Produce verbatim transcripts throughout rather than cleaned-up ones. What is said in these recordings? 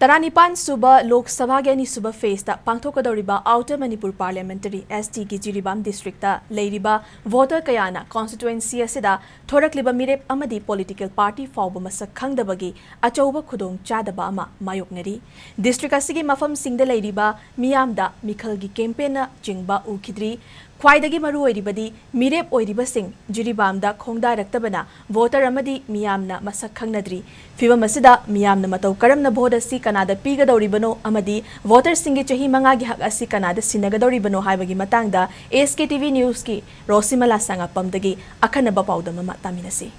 ꯇꯔꯥꯅꯤꯄꯥꯟ ꯁꯨꯕ ꯂꯣꯛ ꯁꯚꯥꯒꯤ ꯑꯅꯤꯁꯨꯕ ꯐꯦꯁꯇ ꯄꯥꯡꯊꯣꯛꯀꯗꯧꯔꯤꯕ ꯑꯥꯎꯇꯔ ꯃꯅꯤꯄꯨꯔ ꯄꯥꯔꯂꯤꯌꯥꯃꯦꯟꯇꯔꯤ, ꯑꯦꯁ ꯇꯤꯒꯤ, ꯖꯤꯔꯤꯕꯥꯝ ꯗꯤꯁꯇ꯭ꯔꯤꯛꯇ ꯂꯩꯔꯤꯕ ꯚꯣꯇꯔ ꯀꯌꯥꯅ ꯀꯣꯟꯁꯇꯤꯇ꯭ꯋꯦꯟꯁꯤ ꯑꯁꯤꯗ ꯊꯣꯔꯛꯂꯤꯕ ꯃꯤꯔꯦꯞ ꯑꯃꯗꯤ ꯄꯣꯂꯤꯇꯤꯀꯦꯜ ꯄꯥꯔꯇꯤ ꯐꯥꯎꯕ ꯃꯁꯛ ꯈꯪꯗꯕꯒꯤ ꯑꯆꯧꯕ ꯈꯨꯗꯣꯡꯆꯥꯗꯕ ꯑꯃ ꯃꯥꯌꯣꯛꯅꯔꯤ꯫ ꯗꯤꯁꯇ꯭ꯔꯤꯛ ꯑꯁꯤꯒꯤ ꯃꯐꯝꯁꯤꯡꯗ ꯂꯩꯔꯤꯕ ꯃꯤꯌꯥꯝꯗ ꯃꯤꯈꯜꯒꯤ ꯀꯦꯝꯄꯦꯟꯅ ꯆꯤꯡꯕ ꯎꯈꯤꯗ꯭ꯔꯤ꯫ ꯈ꯭ꯋꯥꯏꯗꯒꯤ ꯃꯔꯨꯑꯣꯏꯔꯤꯕꯗꯤ ꯃꯤꯔꯦꯞ ꯑꯣꯏꯔꯤꯕꯁꯤꯡ ꯖꯤꯔꯤꯕꯥꯝꯗ ꯈꯣꯡꯗꯥꯔꯛꯇꯕꯅ ꯚꯣꯇꯔ ꯑꯃꯗꯤ ꯃꯤꯌꯥꯝꯅ ꯃꯁꯛ ꯈꯪꯅꯗ꯭ꯔꯤ꯫ ꯐꯤꯚꯝ ꯑꯁꯤꯗ ꯃꯤꯌꯥꯝꯅ ꯃꯇꯧ ꯀꯔꯝꯅ ꯚꯣꯠ ꯑꯁꯤ ꯀꯅꯥꯗ ꯄꯤꯒꯗꯧꯔꯤꯕꯅꯣ ꯑꯃꯗꯤ ꯚꯣꯇꯔꯁꯤꯡꯒꯤ ꯆꯍꯤ ꯃꯉꯥꯒꯤ ꯍꯛ ꯑꯁꯤ ꯀꯅꯥꯗ ꯁꯤꯟꯅꯒꯗꯧꯔꯤꯕꯅꯣ ꯍꯥꯏꯕꯒꯤ ꯃꯇꯥꯡꯗ ꯑꯦꯁ ꯀꯦ ꯇꯤ ꯚꯤ ꯅ꯭ꯌꯨꯁꯀꯤ ꯔꯣꯁꯤꯃꯂꯥ ꯁꯥꯉꯥꯄꯝꯗꯒꯤ ꯑꯈꯟꯅꯕ ꯄꯥꯎꯗꯝ ꯑꯃ ꯇꯥꯃꯤꯟꯅꯁꯤ꯫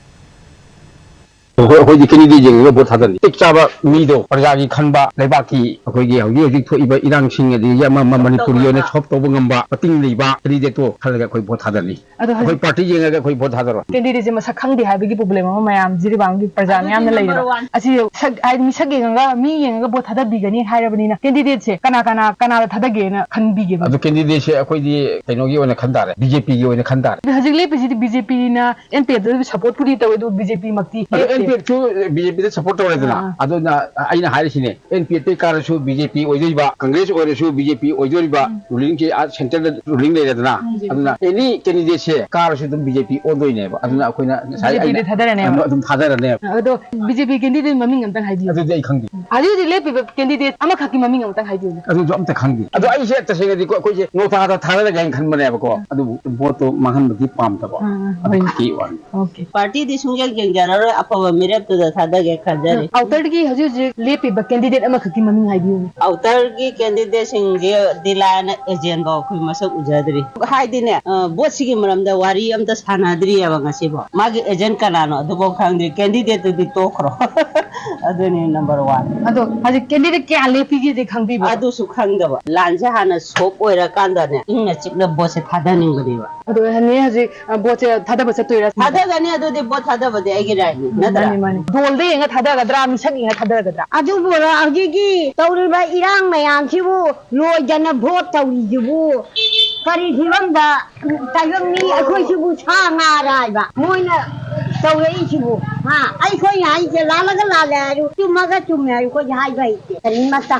ꯑꯩꯈꯣꯏ, ꯑꯩꯈꯣꯏꯗꯤ ꯀꯦꯟꯗꯤꯗꯦꯠ ꯌꯦꯡꯉꯒ ꯚꯣꯠ ꯊꯥꯗꯅꯤ꯫ ꯃꯇꯤꯛ ꯆꯥꯕ ꯃꯤꯗꯣ, ꯄ꯭ꯔꯖꯥꯒꯤ ꯈꯟꯕ, ꯂꯩꯕꯥꯛꯀꯤ ꯑꯩꯈꯣꯏꯒꯤ ꯍꯧꯖꯤꯛ ꯍꯧꯖꯤꯛ ꯊꯣꯛꯏꯕ ꯏꯔꯥꯡꯁꯤꯡ, ꯑꯗꯒꯤ ꯑꯃ ꯑꯃ ꯃꯅꯤꯄꯨꯔꯒꯤ ꯑꯣꯏꯅ ꯁꯣꯜꯕ ꯇꯧꯕ ꯉꯝꯕ, ꯃꯇꯤꯡ ꯂꯩꯕ ꯀꯦꯟꯗꯤꯗꯦꯠꯇꯣ ꯈꯜꯂꯒ ꯑꯩꯈꯣꯏ ꯚꯣꯠ ꯊꯥꯗꯅꯤ꯫ ꯑꯗꯣ ꯑꯩꯈꯣꯏ ꯍꯧꯖꯤꯛ ꯄꯥꯔꯇꯤ ꯌꯦꯡꯉꯒ ꯑꯩꯈꯣꯏ ꯚꯣꯠ ꯊꯥꯗꯔꯣꯏ꯫ ꯀꯦꯟꯗꯤꯗꯦꯠꯁꯦ ꯃꯁꯛ ꯈꯪꯗꯦ ꯍꯥꯏꯕꯒꯤ ꯄ꯭ꯔꯣꯕ꯭ꯂꯦꯝ ꯑꯃ ꯃꯌꯥꯝ ꯖꯤꯔꯤꯕꯥꯝꯒꯤ ꯄ꯭ꯔꯖꯥ ꯑꯗꯨꯗꯤ ꯃꯌꯥꯝꯅ number ꯂꯩꯔꯦꯕ꯫ One꯫ ꯑꯁꯤ ꯁꯛ, ꯍꯥꯏꯗꯤ ꯃꯤꯁꯛ ꯌꯦꯡꯉꯒ, ꯃꯤ ꯌꯦꯡꯉꯒ ꯚꯣꯠ ꯊꯥꯗꯕꯤꯒꯅꯤ ꯍꯥꯏꯔꯕꯅꯤꯅ, ꯀꯦꯟꯗꯤꯗꯦꯠꯁꯦ ꯀꯅꯥ ꯀꯅꯥ, ꯀꯅꯥꯗ ꯊꯥꯗꯒꯦꯅ ꯈꯟꯕꯤꯒꯦꯕ? ꯑꯗꯣ ꯀꯦꯟꯗꯤꯗꯦꯠꯁꯦ ꯑꯩꯈꯣꯏꯗꯤ ꯀꯩꯅꯣꯒꯤ ꯑꯣꯏꯅ ꯈꯟ ꯇꯥꯔꯦ, ꯕꯤ ꯖꯦ ꯄꯤꯒꯤ ꯑꯣꯏꯅ ꯈꯟ ꯇꯥꯔꯦ꯫ ꯑꯗꯣ ꯍꯧꯖꯤꯛ ꯂꯦꯞꯄꯤꯁꯤꯗꯤ ꯕꯤ ꯖꯦ ꯄꯤꯅ ꯑꯦꯟ ꯄꯤ ꯑꯦꯐꯇ ꯁꯞꯄꯣꯔꯠꯄꯨꯗꯤ ꯇꯧꯋꯦ, ꯑꯗꯨ ꯕꯤ ꯖꯦ ꯄꯤ ꯃꯛꯇꯤ ꯑꯗꯣ ꯂꯦꯞꯇꯦ꯫ ꯑꯦꯟ ꯄꯤ ꯑꯦꯐꯁꯨ ꯕꯤ ꯖꯦ ꯄꯤꯗ ꯁꯞꯄꯣꯔꯠ ꯇꯧꯔꯦꯗꯅ, ꯑꯥ, ꯑꯥ꯫ ꯑꯗꯨꯅ ꯑꯩꯅ ꯍꯥꯏꯔꯤꯁꯤꯅꯦ, ꯑꯦꯟ ꯄꯤ ꯑꯦꯐꯇꯩ ꯀꯥꯔꯁꯨ ꯕꯤ ꯖꯦ ꯄꯤ ꯑꯣꯏꯗꯣꯔꯤꯕ, ꯀꯪꯒ꯭ꯔꯦꯁ ꯑꯣꯏꯔꯁꯨ ꯕꯤ ꯖꯦ ꯄꯤ ꯑꯣꯏꯗꯣꯔꯤꯕ, ꯎꯝ꯫ ꯔꯨꯂꯤꯡꯁꯦ ꯑꯥ ꯁꯦꯟꯇꯔꯗ ꯔꯨꯂꯤꯡ ꯂꯩꯔꯦꯗꯅ, ꯎꯝ꯫ ꯑꯗꯨꯅ ꯑꯦꯅꯤ ꯀꯦꯟꯗꯤꯗꯦꯠꯁꯦ ꯀꯥꯔꯁꯨ ꯑꯗꯨꯝ ꯕꯤ ꯖꯦ ꯄꯤ ꯑꯣꯟꯗꯣꯏꯅꯦꯕ꯫ ꯑꯗꯨꯅ ꯑꯩꯈꯣꯏꯅ ꯉꯁꯥꯏ ꯕꯤ ꯖꯦ ꯄꯤꯗ ꯑꯩꯅ ꯊꯥꯗꯔꯅꯦꯕ꯫ ꯑꯗꯨꯝ ꯊꯥꯗꯔꯅꯦꯕ꯫ ꯑꯗꯣ ꯕꯤ ꯖꯦ ꯄꯤ ꯀꯦꯟꯗꯤꯗꯦꯠ ꯃꯃꯤꯡ ꯑꯝꯇꯪ ꯍꯥꯏꯕꯤꯌꯨ꯫ ꯑꯗꯨꯗꯤ ꯑꯩ ꯈꯪꯗꯦ꯫ ꯍꯧꯖꯤꯛ ꯍꯧꯖꯤꯛ ꯂꯦꯞꯄꯤꯕ ꯀꯦꯟꯗꯤꯗꯦꯠ ꯑꯃꯈꯛꯀꯤ ꯃꯃꯤꯡ ꯑꯃꯇꯪ ꯍꯥꯏꯕꯤꯌꯨꯅꯦ꯫ ꯑꯗꯨꯁꯨ ꯑꯝꯇ ꯈꯪꯗꯦ꯫ ꯑꯗꯣ ꯑꯩꯁꯦ ꯇꯁꯦꯡꯅꯗꯤꯀꯣ, ꯑꯩꯈꯣꯏꯁꯦ ꯅꯣꯡꯊꯥꯗ ꯊꯥꯗꯔꯒꯦ ꯍꯥꯏꯅ ꯈꯟꯕꯅꯦꯕꯀꯣ, ꯑꯗꯨꯕꯨ ꯚꯣꯠꯇꯣ ꯃꯥꯡꯍꯟꯕꯗꯤ ꯄꯥꯝꯗꯕ꯫ ꯑꯥ, ꯑꯥ, ꯑꯗꯨ ꯍꯣꯏꯅꯦ꯫ ꯈꯛꯀꯤ ꯋꯥꯅꯤ꯫ ꯑꯣꯀꯦ꯫ ꯄꯥꯔꯇꯤꯗꯤ ꯁꯨꯡꯌꯦꯡ ꯌꯦꯡꯖꯔꯔꯣꯏ, ꯑꯐꯕ ꯃꯤꯔꯦꯞꯇꯨꯗ ꯊꯥꯗꯒꯦ ꯈꯟꯖꯔꯤ꯫ ꯑꯥꯎꯇꯔꯒꯤ ꯍꯧꯖꯤꯛ ꯍꯧꯖꯤꯛ ꯂꯦꯞꯄꯤꯕ ꯀꯦꯟꯗꯤꯗꯦꯠ ꯑꯃꯈꯛꯀꯤ ꯃꯃꯤꯡ ꯍꯥꯏꯕꯤꯌꯨꯅꯦ꯫ ꯑꯥꯎꯇꯔꯒꯤ ꯀꯦꯟꯗꯤꯗꯦꯠꯁꯤꯡꯁꯦ ꯗꯤꯂꯥꯏꯅ ꯑꯦꯖꯦꯟꯐꯥꯎ ꯑꯩꯈꯣꯏ ꯃꯁꯛ ꯎꯖꯗ꯭ꯔꯤ꯫ ꯍꯥꯏꯗꯤꯅꯦ, ꯑ, ꯚꯣꯠꯁꯤꯒꯤ ꯃꯔꯝꯗ ꯋꯥꯔꯤ ꯑꯝꯇ ꯁꯥꯟꯅꯗ꯭ꯔꯤꯑꯕ ꯉꯁꯤꯐꯥꯎ꯫ ꯃꯥꯒꯤ ꯑꯦꯖꯦꯟ ꯀꯅꯥꯅꯣ ꯑꯗꯨꯐꯥꯎ ꯈꯪꯗ꯭ꯔꯤ꯫ ꯀꯦꯟꯗꯤꯗꯦꯠꯇꯨꯗꯤ ꯇꯣꯛꯈ꯭ꯔꯣ꯫ ꯑꯗꯨꯅꯤ number one꯫ ꯑꯗꯣ ꯍꯧꯖꯤꯛ ꯀꯦꯟꯗꯤꯗꯦꯠ ꯀꯌꯥ ꯂꯦꯞꯄꯤꯒꯦꯗꯤ ꯈꯪꯕꯤꯕ꯭ꯔꯣ? ꯑꯗꯨꯁꯨ ꯈꯪꯗꯕ꯫ ꯂꯥꯟꯁꯦ ꯍꯥꯟꯅ ꯁꯣꯞ ꯑꯣꯏꯔꯀꯥꯟꯗꯅꯦ, ꯏꯪꯅ ꯆꯤꯛꯅ ꯚꯣꯠꯁꯦ ꯊꯥꯗꯅꯤꯡꯕꯅꯦꯕ꯫ ꯑꯗꯣ ꯍꯅꯦ ꯍꯧꯖꯤꯛ, ꯑ, ꯚꯣꯠꯁꯦ ꯊꯥꯗꯕ ꯆꯠꯇꯣꯏꯔꯥ? ꯊꯥꯗꯒꯅꯤ, ꯑꯗꯨꯗꯤ ꯚꯣꯠ ꯊꯥꯗꯕꯗꯤ ꯑꯩꯒꯤ ꯔꯥꯏꯠꯅꯤ, ꯎꯝ, ꯅꯠꯇ꯭ꯔꯥ? ꯃꯥꯅꯤ, ꯃꯥꯅꯤ꯫ ꯗꯣꯜꯗ ꯌꯦꯡꯉ ꯊꯥꯗꯒꯗ꯭ꯔꯥ, ꯃꯤꯁꯛ ꯌꯦꯡꯉ ꯊꯥꯗꯒꯗ꯭ꯔꯥ? ꯑꯗꯨꯕꯨ ꯍꯧꯖꯤꯛꯀꯤ ꯇꯧꯔꯤꯕ ꯏꯔꯥꯡ ꯃꯌꯥꯝꯁꯤꯕꯨ ꯂꯣꯏꯗꯅ ꯚꯣꯠ ꯇꯧꯔꯤꯁꯤꯕꯨ ꯀꯔꯤ ꯐꯤꯕꯝꯗ ꯇꯥꯏꯕꯪ ꯃꯤ ꯑꯩꯈꯣꯏꯁꯤꯕꯨ ꯁꯥ ꯉꯥꯔ ꯍꯥꯏꯕ? ꯃꯣꯏꯅ ꯇꯧꯔꯛꯏꯁꯤꯕꯨ, ꯍꯥ? ꯑꯩꯈꯣꯏꯅ ꯍꯥꯏꯁꯦ ꯂꯥꯜꯂꯒ ꯂꯥꯜꯂꯦ ꯍꯥꯏꯔꯨ, ꯆꯨꯝꯃꯒ ꯆꯨꯝꯃꯦ ꯍꯥꯏꯔꯨ, ꯑꯩꯈꯣꯏꯗꯤ ꯍꯥꯏꯕ ꯍꯩꯇꯦ ꯀꯔꯤꯃꯠꯇ꯫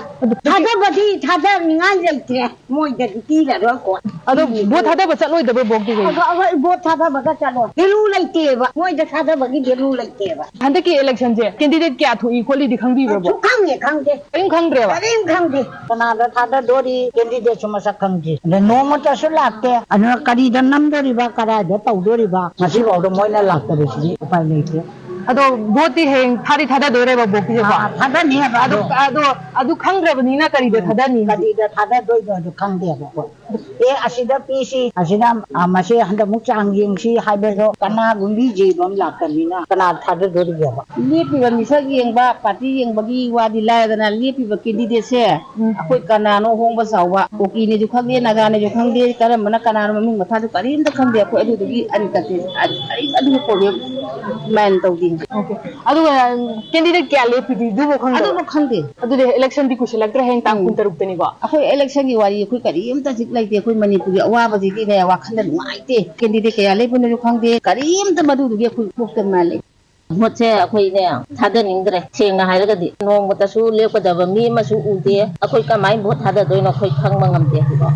ꯊꯥꯖꯕꯗꯤ ꯊꯥꯖꯅꯤꯡꯉꯥꯏ ꯂꯩꯇ꯭ꯔꯦ, ꯃꯣꯏꯗꯗꯤ ꯄꯤꯔꯔꯣꯏꯀꯣ꯫ ꯑꯗꯣ ꯄꯤꯔꯔꯣꯏ꯫ ꯚꯣꯠ ꯊꯥꯗꯕ ꯆꯠꯂꯣꯏꯗꯕ꯭ꯔꯣ ꯕꯣꯛꯇꯤ ꯀꯩꯒꯤ? ꯑꯗꯣ ꯑꯩꯈꯣꯏ ꯚꯣꯠ ꯊꯥꯗꯕꯒ ꯆꯠꯂꯣꯏ, ꯚꯦꯂꯨ ꯂꯩꯇꯦꯕ, ꯃꯣꯏꯗ ꯊꯥꯗꯕꯒꯤ ꯚꯦꯂꯨ ꯂꯩꯇꯦꯕ꯫ ꯍꯟꯗꯛꯀꯤ ꯏꯂꯦꯛꯁꯟꯁꯦ ꯀꯦꯟꯗꯤꯗꯦꯠ ꯀꯌꯥ ꯊꯣꯛꯏ ꯈꯣꯠꯂꯤꯗꯤ ꯈꯪꯕꯤꯕ꯭ꯔꯕꯣ? ꯁꯨꯈꯪ ꯍꯦꯛ ꯈꯪꯗꯦ꯫ ꯀꯔꯤꯝ ꯈꯪꯗ꯭ꯔꯦꯕ? ꯀꯔꯤꯝ ꯈꯪꯗꯦ꯫ ꯀꯅꯥꯗ ꯊꯥꯗꯗꯣꯔꯤ, ꯀꯦꯟꯗꯤꯗꯦꯠꯁꯨ ꯃꯁꯛ ꯈꯪꯗꯦ꯫ ꯑꯗ ꯅꯣꯡꯃꯇꯁꯨ ꯂꯥꯛꯇꯦ꯫ ꯑꯗꯨꯅ ꯀꯔꯤꯗ ꯅꯝꯗꯣꯔꯤꯕ, ꯀꯗꯥꯏꯗ ꯇꯧꯗꯣꯔꯤꯕ, ꯉꯁꯤꯐꯥꯎꯗ ꯃꯣꯏꯅ ꯂꯥꯛꯇꯕꯁꯤꯗꯤ ꯎꯄꯥꯏ ꯂꯩꯇꯦ꯫ ꯑꯗꯣ ꯚꯣꯠꯇꯤ ꯍꯌꯦꯡ ꯊꯥꯗꯤ ꯊꯥꯗꯗꯣꯏꯔꯦꯕ ꯕꯣꯛꯀꯤꯁꯦꯀꯣ? ꯑꯥ, ꯊꯥꯗꯅꯤ ꯍꯥꯏꯕ ꯑꯗꯣ, ꯑꯗꯣ꯫ ꯑꯗꯣ, ꯑꯗꯨ ꯈꯪꯗ꯭ꯔꯕꯅꯤꯅ ꯀꯔꯤꯗ ꯎꯝ, ꯊꯥꯗꯅꯤ? ꯀꯔꯤꯗ ꯊꯥꯗꯗꯣꯏꯅꯣ ꯑꯗꯨ ꯈꯪꯗꯦꯕ ꯑꯩꯈꯣꯏ꯫ ꯑꯦ, ꯑꯁꯤꯗ ꯄꯤꯁꯤ, ꯑꯁꯤꯗ, ꯑ, ꯃꯁꯤ ꯍꯟꯗꯛꯃꯨꯛ ꯆꯥꯡ ꯌꯦꯡꯁꯤ ꯍꯥꯏꯕꯗꯣ ꯀꯅꯥꯒꯨꯝꯕꯤ ꯌꯦꯡꯕ ꯑꯃ ꯂꯥꯛꯇꯕꯅꯤꯅ ꯀꯅꯥ ꯊꯥꯖꯗꯣꯔꯤꯒꯦꯕ? ꯂꯦꯞꯄꯤꯕ ꯃꯤꯁꯛ ꯌꯦꯡꯕ, ꯄꯥꯔꯇꯤ ꯌꯦꯡꯕꯒꯤ ꯋꯥꯗꯤ ꯂꯥꯏꯔꯗꯅ, ꯂꯦꯞꯄꯤꯕ ꯀꯦꯟꯗꯤꯗꯦꯠꯁꯦ ꯎꯝ꯫ ꯑꯩꯈꯣꯏ ꯀꯅꯥꯅꯣ ꯍꯣꯡꯕ ꯆꯥꯎꯕ, ꯀꯨꯀꯤꯅꯦꯁꯨ ꯈꯪꯗꯦ, ꯅꯥꯒꯥꯅꯦꯁꯨ ꯈꯪꯗꯦ, ꯀꯔꯝꯕꯅ ꯀꯅꯥꯅꯣ ꯃꯃꯤꯡ ꯃꯊꯥꯁꯨ ꯀꯔꯤꯝꯇ ꯈꯪꯗꯦ꯫ ꯑꯩꯈꯣꯏ ꯑꯗꯨꯗꯨꯒꯤ ꯑꯟꯀꯟꯇꯦꯁ-, ꯑꯗꯨ, ꯑꯗꯨꯒꯤ ꯄ꯭ꯔꯣꯕ꯭ꯂꯦꯝ ꯃꯥꯏꯟ ꯇꯧꯗꯦ꯫ ꯑꯣꯀꯦ꯫ ꯑꯗꯨꯒ ꯀꯦꯟꯗꯤꯗꯦꯠ ꯀꯌꯥ ꯂꯦꯞꯄꯤꯗꯨꯕꯨ ꯈꯪꯗꯕ? ꯑꯗꯨꯕꯨ ꯈꯪꯗꯦ꯫ ꯑꯗꯨꯗꯤ ꯏꯂꯦꯛꯁꯟꯗꯤ ꯀꯨꯏꯁꯤꯜꯂꯛꯇ꯭ꯔꯦ, ꯍꯌꯦꯡ ꯇꯥꯡ ꯎꯝ꯫ ꯀꯨꯟꯇꯔꯨꯛꯇꯅꯤꯀꯣ? ꯑꯩꯈꯣꯏ ꯏꯂꯦꯛꯁꯟꯒꯤ ꯋꯥꯔꯤ ꯑꯩꯈꯣꯏ ꯀꯔꯤꯝꯇ ꯍꯧꯖꯤꯛ ꯂꯩꯇꯦ꯫ ꯑꯩꯈꯣꯏ ꯃꯅꯤꯄꯨꯔꯒꯤ ꯑꯋꯥꯕꯁꯤꯗꯤꯅꯦ, ꯋꯥꯈꯜꯗ ꯅꯨꯡꯉꯥꯏꯇꯦ꯫ ꯀꯦꯟꯗꯤꯗꯦꯠ ꯀꯌꯥ ꯂꯦꯞꯄꯅꯣꯁꯨ ꯈꯪꯗꯦ, ꯀꯔꯤꯝꯇ ꯃꯗꯨꯗꯨꯒꯤ ꯑꯩꯈꯣꯏ ꯀꯣꯛꯇ ꯃꯥꯜꯂꯦ꯫ ꯚꯣꯠꯁꯦ ꯑꯩꯈꯣꯏꯅꯦ ꯊꯥꯗꯅꯤꯡꯗ꯭ꯔꯦ, ꯁꯦꯡꯅ ꯍꯥꯏꯔꯒꯗꯤ꯫ ꯅꯣꯡꯃꯇꯁꯨ ꯂꯦꯞꯀꯗꯕ ꯃꯤ ꯑꯃꯁꯨ ꯎꯗꯦ꯫ ꯑꯩꯈꯣꯏ ꯀꯃꯥꯏꯅ ꯚꯣꯠ ꯊꯥꯗꯗꯣꯏꯅꯣ ꯑꯩꯈꯣꯏ ꯈꯪꯕ ꯉꯝꯗꯦ ꯍꯧꯖꯤꯛꯐꯥꯎ꯫